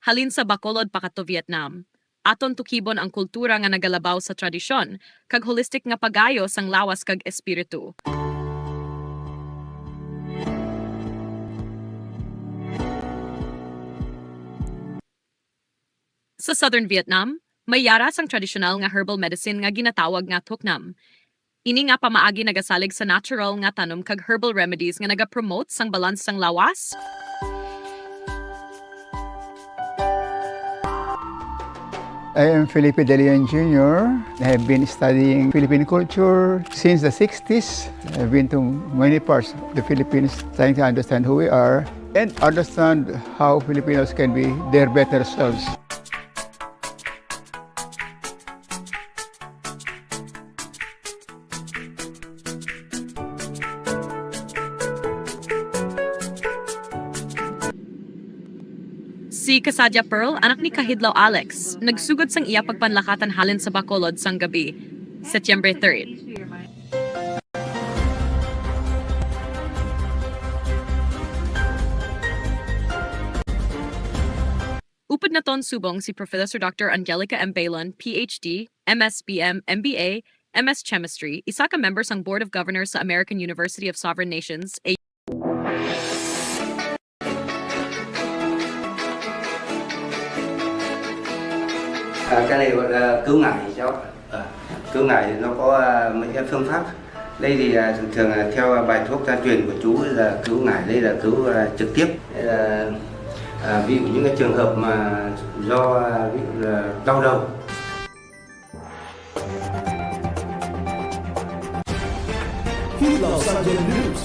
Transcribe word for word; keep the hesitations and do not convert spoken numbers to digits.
halin sa Bacolod pakadto Vietnam. Aton tukibon ang kultura nga nagalabaw sa tradisyon kag holistic nga pag-ayo sang lawas kag espiritu. Sa Southern Vietnam, may yara sang tradisyonal nga herbal medicine nga ginatawag nga thuốc nam. Ini nga pamaagi nagasalig sa natural nga tanom kag herbal remedies nga nagapromote sang balance sang lawas. I am Felipe De Leon Junior. I have been studying Philippine culture since the sixties. I've been to many parts of the Philippines trying to understand who we are and understand how Filipinos can be their better selves. Si Kasadya Pearl, anak ni Kahidlaw Alex, nagsugod sang iya pagpanlakatan halin sa Bacolod sang gabi, Setyembre third. Upod naton subong si Professor Doctor Angelica M. Bailon, P H D, M S B M, M B A, M S Chemistry, isa ka member sang Board of Governors sa American University of Sovereign Nations, A À, cái này gọi là cứu ngải cháu. À, cứu ngải nó có à, mấy cái phương pháp. Đây thì à, thường thường là theo bài thuốc gia truyền của chú là cứu ngải, đây là cứu à, trực tiếp. Đây là à, ví dụ những cái trường hợp mà do à, ví dụ là đau đầu. Kidlaw sa Daily News